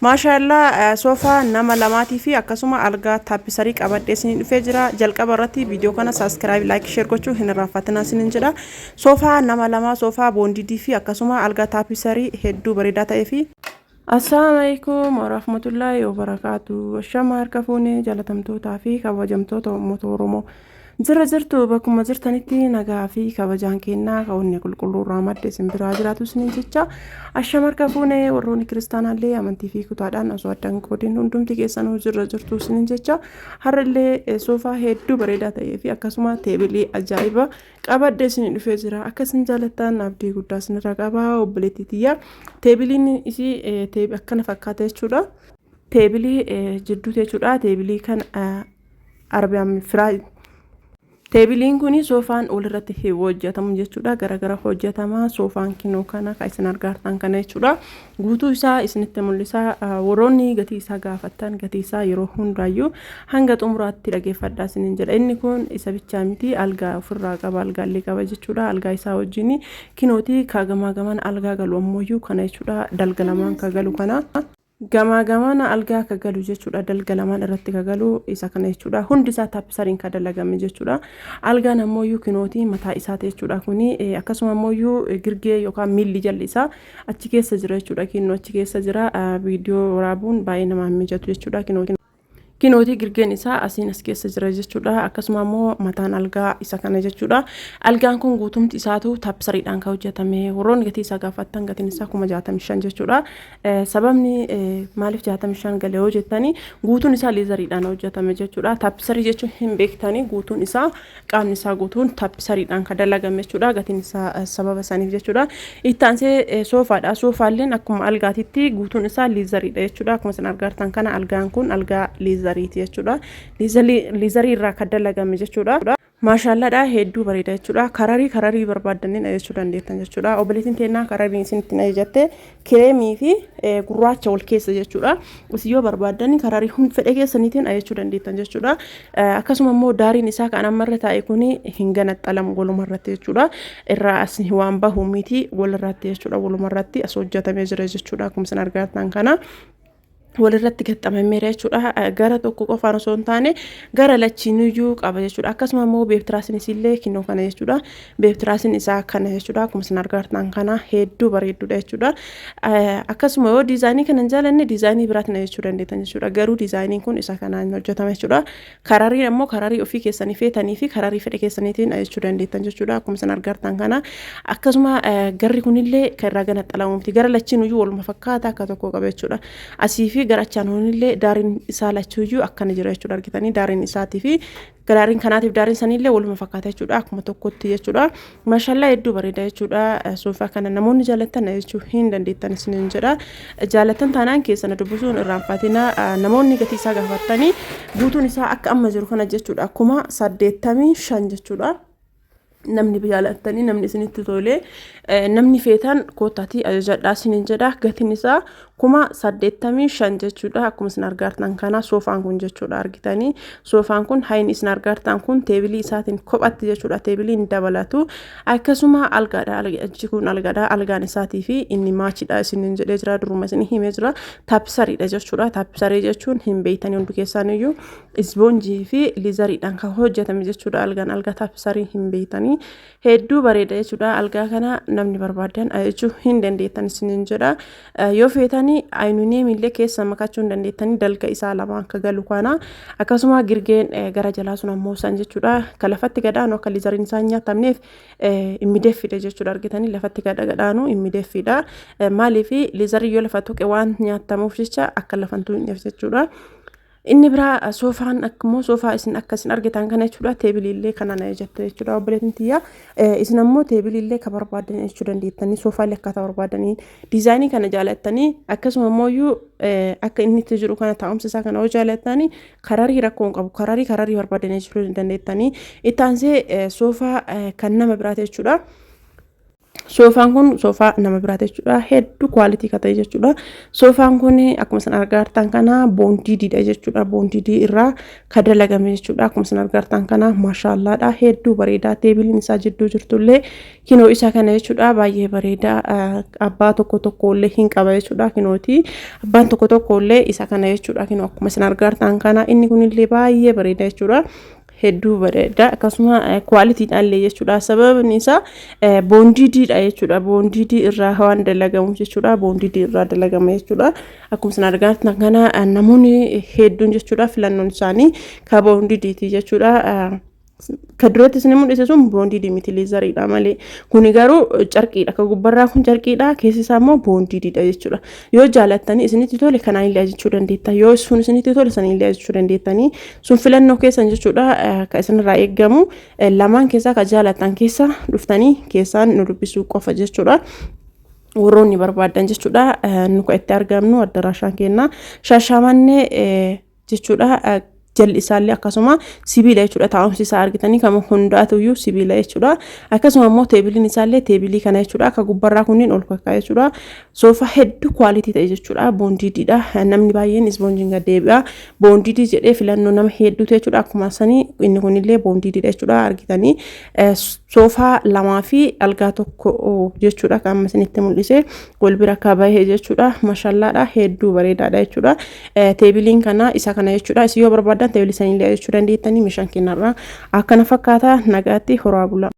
Maashaallaa, soofaa nama lamaatii fi akkasuma algaa taappisarii qabadhee isinii dhufee jira. Jalqaba irratti viidiyoo kana subscribe, like, share gochuu hin irraanfatinaa isiniin jedha. Soofaa nama lamaa, soofaa boondidii fi akkasuma algaa taappisarii hedduu bareedaa ta'ee fi. Assalaamu alaikum warahmatullaahi wabarakaatu. Ashama harka fuunee, jaalatamtootaa fi kabajamtoota uummata Oromoo. Jira jirtu? Bakkuma jirtanitti nagaa fi kabajaan kennaa kaawwanne qulqulluu irraa madde isin biraa jiraatu isiniin jecha. Ashama harka fuunee, warroonni kiristaanaallee amantii fi kutaadhaan osoo addan qoodin hundumti keessanuu jirra jirtu isiniin jecha. Har'allee soofaa hedduu bareedaa ta'ee fi akkasuma teebilii ajaa'iba qabadde isinii dhufee jira. Akka isin jaalattan abdii guddaa isinirraa qaba. Obboleettii tiyya, teebiliin isii akkana fakkaata jechuudha. Teebilii jidduuti jechuudha. Teebilii kan arbiyaan firaa. Teebiliin kun soofaan walirratti hojjetamu jechuudha. Garagara hojjetama. Soofaan kinoo kana kan isin argaartan kana jechuudha. Guutuu isaa isinitti mul'isa. Warroonni gatii isaa gaafattan, gatii isaa yeroo hundaayyuu hanga xumuraatti dhageeffadhaa isiniin jedha. Inni kun isa bichaa miti, algaa ofirraa qaba, algaallee qaba jechuudha. Algaa isaa wajjin kinooti ka gamaa gaman algaa galu ammoo kana jechuudha. Dalga lamaan ka galu kana. Gamaa gamana algaa ka galu jechuudha. Dalga lamaan irratti ka galu isa kana jechuudha. Hundi isaa taappisariin ka dalagame jechuudha. Algaan ammoo kinootii mataa isaati jechuudha kuni. Akkasuma ammoo girgee yookaan miilli jalli isaa achi keessa jira jechuudha. Kinnoo achi keessa jira. Viidiyoo waraabuun baay'ee namaa hin mijatu jechuudha. Kinootii girgeen isaa asiin as keessa jira jechuudha. Akkasuma immoo mataan algaa isa kana jechuudha. Algaan kun guutumti isaatu taappisariidhaan kan hojjetame. Warroonni gatii isaa gaafattan, gatiin isaa 65,000 jechuudha. Sababni maaliif 65 galee yoo jettanii, guutuun isaa leatheriidhaan hojjetame jechuudha. Taappisarii jechuun hin beektanii, guutuun isaa, qaamni isaa guutuun taappisariidhaan kan dalagame jechuudha. Gatiin isaa sababa saniif jechuudha. Itti aansee soofaadha. Soofaalleen akkuma algaatitti guutuun isaa leatheriidha jechuudha. Akkuma isin argartan kana algaan kun algaa leatheriiti jechuudha. Leatherii irraa kan dalagame jechuudha. Maashaallaadha, hedduu bareeda jechuudha. Colorii barbaaddaniin ajajachuu dandeettan jechuudha. Obboleettiin teennaa coloriin isinitti ajajatte creamii fi gurraacha wal keessa jechuudha. Isin yoo barbaaddan colorii hundi fedhe keessaniitiin ajajachuu dandeettan jechuudha. Akkasuma immoo daariin isaa kan ammarra taa'e kun hin ganaxxalamu walumarratti jechuudha. Irraa as waan bahu miti, walirratti jechuudha. Walumarratti as hojjetamee jira jechuudha. Akkuma isin argattan kana walirratti gaxxamameera jechuudha. Gara tokko qofaan osoo hin taane gara lachiiniyyuu qaba jechuudha. Akkasuma immoo beeftiraasiin illee kinnoo kana jechuudha. Beeftiraasiin isaa kana jechuudha. Akkuma isin argartan kana hedduu bareedduudha jechuudha. Akkasuma yoo designii kana hin jaalanne, designii biraatiin jechuu dandeettan jechuudha. Garuu designiin kun isa kanaan hojjetama jechuudha. Coloriin ammoo colorii ofii keessanii feetanii fi colorii fedhe keessaniitiin jechuu dandeettan jechuudha. Akkuma isin argartan kana. Akkasuma garri kunillee kan irraa ganaxxalamu miti. Gara lachiinuyyuu waluma fakkaata, akka tokko qaba jechuudha. Asii fi gara achaan daariin isaa lachuuyyuu akkana jira jechuudha, argitanii? Daariin isaatii fi daariin kanaatiif daariin saniillee waluma fakkaata jechuudha, akkuma tokkotti jechuudha. Maashallaa, hedduu bareeda jechuudha. Soofaa kana namoonni jaallattan jechuu hin dandeettan isiniin jedha. Jaallattan taanaan keessana dubbisuun irraanfatina. Namoonni gatii isaa gaafattanii, guutuun isaa akka amma jiru kana jechuudha, 85,000 jechuudha. Namni jaalattanii, namni isinitti tolee, namni feetan koottaatii ajajadhaa isiniin jedha. Gatiin isaa 85,000 jechuudha. Akkuma isin argartan kana soofaan kun jechuudha, argitanii? Soofaan kun hayni isin argartan kun teebilii isaatiin kophatti jechuudha, teebiliin dabalatu. Akkasuma algaadha. Achi kun algaadha. Algaan isaatii fi inni matchidha isiniin jedhee jira, duruma isin himee jira. Taappisariidha jechuudha. Taappisarii jechuun hin beektanii hundi keessaaniyyuu, isboonjii fi leatheriidhaan kan hojjetame jechuudha. Algaan algaa taappisarii hin beektanii, hedduu bareeda jechuudha. Algaa kana namni barbaadan ajajachuu hin dandeettan isiniin jedha. Yoo feetanii aluminiumillee keessa makachuu hin dandeettanii, dalga isaa lama akka galu kana. Akkasuma girgeen gara jalaa sun ammoo san jechuudha. Kan lafatti gadaanu akka leatheriin isaa hin nyaatamneef immideeffidha jechuudha. Argitanii? Lafatti gada gadaanu immideeffidha. Maaliif? Leatherii yoo lafa tuqe waan nyaatamuuf jecha akka lafa hin tuqneef jechuudha. Inni biraa soofaan akkummoo soofaa isin akka isin argitan kana jechuudha. Teebiliillee kana na jette jechuudha obboleettiin tiyya. Isin ammoo teebiliillee ka barbaadan jechuu dandeettanii, soofaalee akkaataa barbaadanii, designii kana jaalattanii, akkasuma immoo akka inni itti jiru kana, taa'umsa isaa kana yoo jaalattanii, colorii rakkoo hin qabu. Colorii barbaadan jechuu dandeettanii. Itti aansee soofaa kan nama biraati jechuudha. Soofaan kun soofaa nama biraati jechuudha. Hedduu quality kan ta'e jechuudha. Soofaan kun akkuma isin argaa jirtan kana bondediidha jechuudha. Bonded irraa kan dalagame jechuudha. Akkuma isin argaa jirtan kana maashaallaadha. Hedduu bareedaa. Teebiliin isaa jidduu jirtullee kinoo isa kana jechuudha. Baay'ee bareedaa. Abbaa tokko tokkollee hin qaba jechuudha. Kinooti. Abbaan tokko tokkollee isa kana jechuudha. Kinoo akkuma isin argaa jirtan kana inni kunillee baay'ee bareeda jechuudha. Hedduu bareeda, akkasuma qualitydhaan illee jechuudha. Sababni isaa bondediidha jechuudha. Bonded irraa waan dalagamu jechuudha. Bonded irraa dalagama jechuudha. Akkuma isin argaa jirtan kana namoonni hedduun jechuudha, filannoon isaanii ka bondediiti jechuudha. Ka duratti isin mul'ise sun bonded miti, leatheriidha malee. Kuni garuu carqiidha. Ka gubbarraa kun carqiidha, keessi isaa immoo bondediidha jechuudha. Yoo jaalattanii isinitti tole kanaan illee ajajachuu dandeetta. Yoo sun isinitti tole saniin illee ajajachuu dandeettanii, sun filannoo keessan jechuudha. Ka isinirraa eeggamu lamaan keessaa ka jaalattan keessa dhuftanii keessaan nu dubbisuu qofa jechuudha. Warroonni barbaadan jechuudha. Nu ka itti argamnu addaraashaan keenna Shaashamannee jechuudha. Jalli isaallee akkasuma sibiila jechuudha. Taa'umsi isaa argitanii kama hundaatuyyuu sibiila jechuudha. Akkasuma immoo teebiliin isaallee teebilii kana jechuudha. Akka gubbarraa kunniin ol kakkaa jechuudha. Soofaa hedduu quality ta'e jechuudha. Bondediidha. Namni baay'een ispoonjiin gad deebi'a. Bonded jedhee filannoo nama hedduutu jechuudha. Akkuma sanii inni kunillee bondediidha jechuudha. Argitanii soofaa lamaa fi algaa tokko jechuudha. Kan amma isinitti mul'ise wal bira akka bahee jechuudha. Mashallaadha. Hedduu bareedaadha jechuudha. Teebiliin kana isa kana jechuudha. Isin yoo barbaadan teebilii sanillee jechuu dandeettanii. Meeshaan kennarraa akkana fakkaata. Nagaatti, horaa bula.